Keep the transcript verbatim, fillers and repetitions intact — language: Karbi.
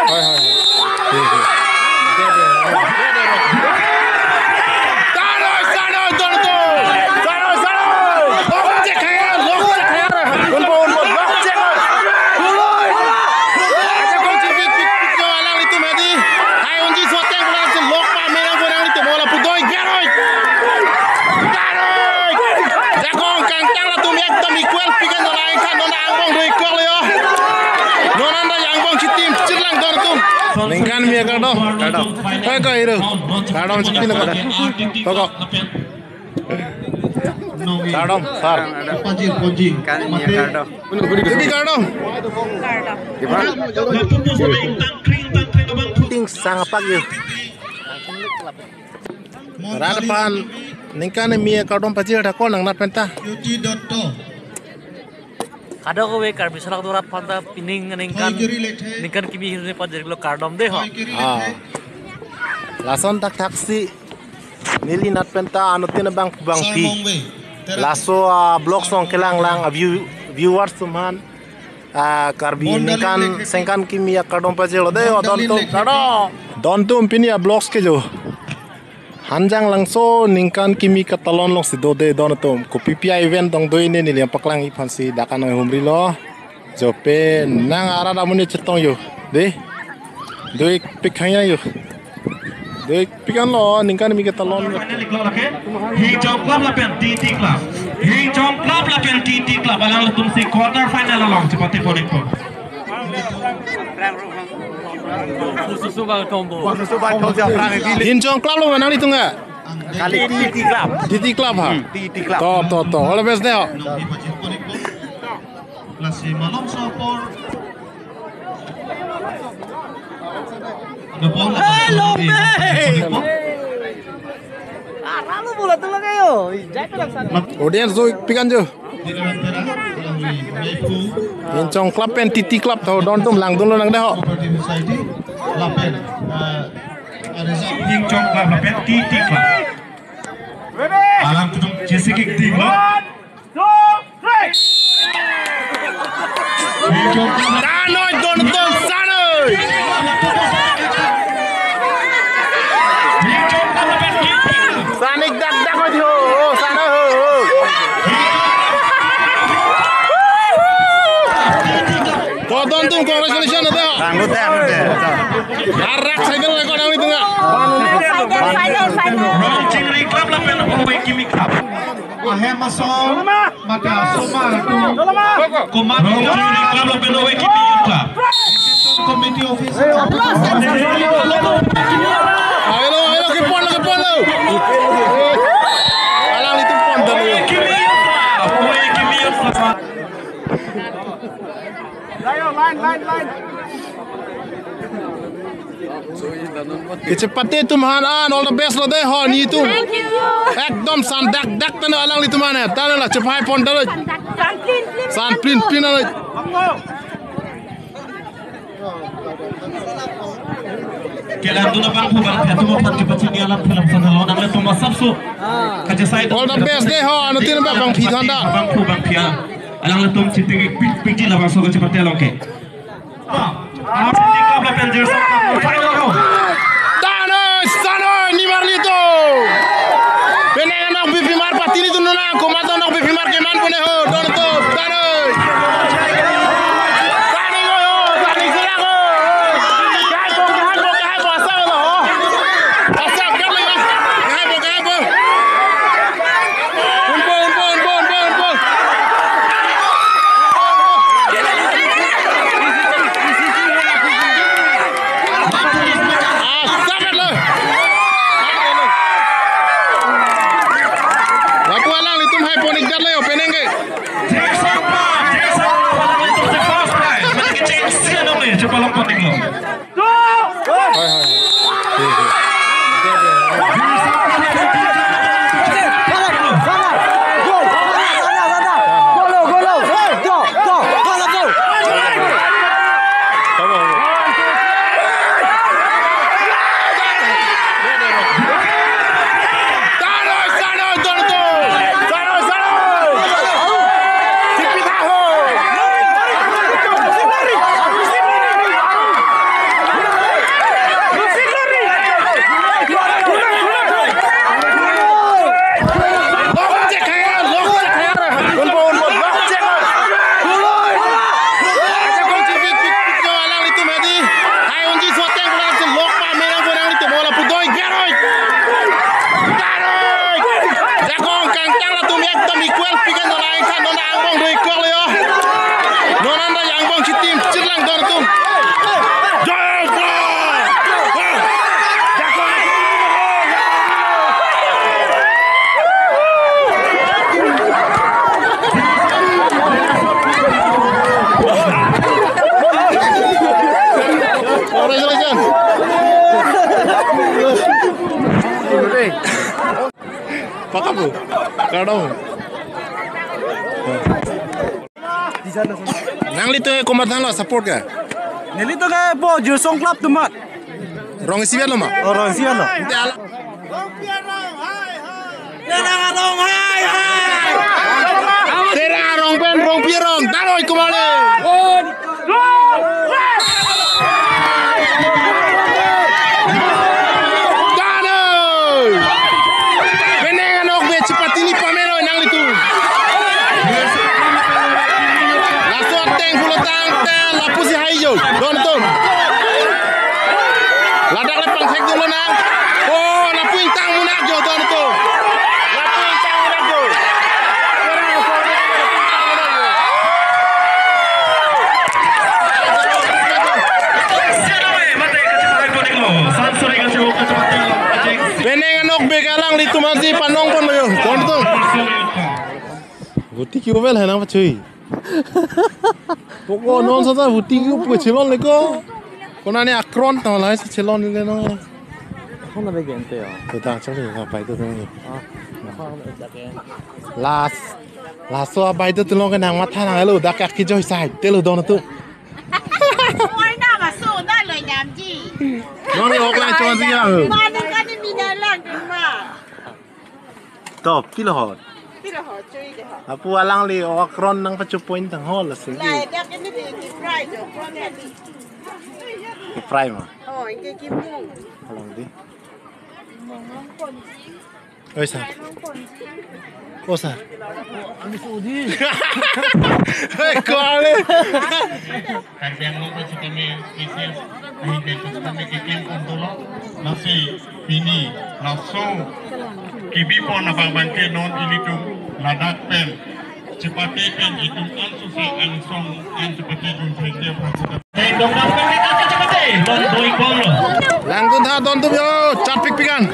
Hoi, hoi, hoi. Sanoi, sanoi, don, don. Sanoi, sanoi. Lok chek hai, lok chek hai. Unpo, unpo, lok chek hai. Ajakong chipik, pik, pik, jo alanglitum hedi. Hai unji soteng pulang si lok pamenang pulang litum. Ola pu doi, garoi. Garoi. Jakong kangtang latum ekdom equal pikan dola ingkhan nona angbong do equal yo. Nona anda angbong chitim chirlang don tum. Ningkan mi akardom. Kardom. Koi koi iru. Kardom chipin ko. Koko. Kardom, sir. Ponji, ponji. Kan mi akardom. Chipin kardom. Ting sang apak yo. Rat aphan ningkan mi akardom pajir thakon nangnat penta. Kadokave Karbi Solak Dora aphanta pining ningkan, ningkan kimi hirni pajirlo kardom dei ho. Ah. Lason thakthaksi neli nat penta anuttin abang bangpi. Laso a-vlog song kelang lang a-view, viewers atum aphan. Ah, Karbi ningkan sengkan kimi akardom pajirlo dei ho, don tum kardom. Don tum pini a-vlogs ke jo. Hanjanglangso ningkan kimi katalon alongsi do dei don atum. Kopi pi a-event dong do ne neli paklang iphan si dak an humrilo. Jo penang arat amonit chetong yo. Dei. Doi pik khang yo. Doi pik anlo ningkan kimi katalon. Hingchong Club lapen T T Club. Hingchong Club lapen T T Club. Alangtum si quarter final along chepate pon-ikpo. Hingchong Club lo nanglitum ke? Kali T T Club. T T Club ha? Hmm, T T Club. To, to, to. All the best dei ho. Lasi malom so apor. Hello, man. Aralo bola tu lagi yo. Jai pelang sana. Audience doi pik an jo. Hingchong Club pen T T Club tho don tum langdunlo nang dei ho. Hingchong Club lapen T T Club. Alangtum chesi kik dinglo. Sanoi don tum sanoi. Sanik dak dak oi ho, ho, sanoi ho, ho. To don tum congratulations ate. Anggut dei, anggut dei. Arak cycle lagi nang di tengah. Cycle, cycle, cycle. Rongchingri Club lapen Ove Kimi Club. Ahem asong mate asoma tu. Komar Rongchingri Club lapen Ove Kimi Club. Committee officer. Ayo lo, ayo lo, kepon lo, kepon lo. Alanglitum pon dulu. Ove Kimi Club, Ove Kimi Club. Line, line, line. Kechepate atum aphan an all the best lo dei ho nelitum. Thank you. Ekdom san dak dak tane alanglitum aphan tane la chepai pon tane. San plin plin. San plin plin tane. Kelang duna bangphu bangphi atum aphan kepachini alam film sana lo nanglitum asapso. Kache sai. All the best dei ho anuttin abang bangphi thanda. Bangphu bangphi alanglitum chiting ik pik pik ji labangso kachepate along ke. Tane, sanoi, nimarli to. Penang nokbe pimar patini tu nona, komat nokbe pimar keman pune ho, don to, tane. Tane ko ho, tane sila ko. Gai bo, gai bo, gai bo, asa lo ho. Asa gai lo ya. Gai bo, gai bo. Unpo, unpo, unpo, unpo, unpo. Ah, stop it, lo. Lapu alanglitum hai pon-ik det lo yo, penang ke. Jackson Park, Jackson Park, first prize. Mana ke Jackson dong ni, coba lompat ni lo. Hoi, hoi, hoi. Pakapu. Kardom. Nanglitum komat thanlo support ke? Nelitum ke po Jirsong Club atum amat. Rong isi lo ma? Oh, rong isi lo. Ante ala. Terang arong pen Rongpi arong. Daroi kumale. Dano! Peneng anokbe chepatini pamelo nanglitum. Laso ateng pulo tangte lapusi hai jo. Don atum. Ladak le pangthek dolo nang. Oh, lapu ingtang munak jo don atum. Lapu ingtang munak jo. Peneng anokbe ke alanglitum asi panong ponlo jo. Don atum. Buti kiu bel henang pachui. Poko non sasa buti kiu pachelonle ko. Konane akron tama lahai si chelonle no. Kona be gente ya. Tuta chale na bai tu tu. Ah. Las. Laso abai tu tulong ke nangmatha nanglo dak kat kijoi sai telo don atum. Oi na maso na lo nyamji. Noni ok lang chon si ya. Mani kani mina lang ma. Top, pilo hot? Pilo hot, chui de hot. Apu alangli ok akron nangpacho point tang hol si. Lai, dak ini di, di fry jo, akron ya di. Di fry ma? Oh, ini kimung. Alang di. Mung mung ponji. Oi, sir. Fry mung ponji. Oh, sir. Ami sudi. Hei, kuali. Karbi Anglong pensi kami, K C S, ahin pen pensi kami kekim kontolo, lasi pini, laso, kibipon abang bangke non ilitum, ladak pen, chepate pen itum ansose angsong, an chepate dun sengke pasukan. Eh, dong dong pen kata chepate, dong doi kong lo. Langdun tha don atum jo, chat pikpik an.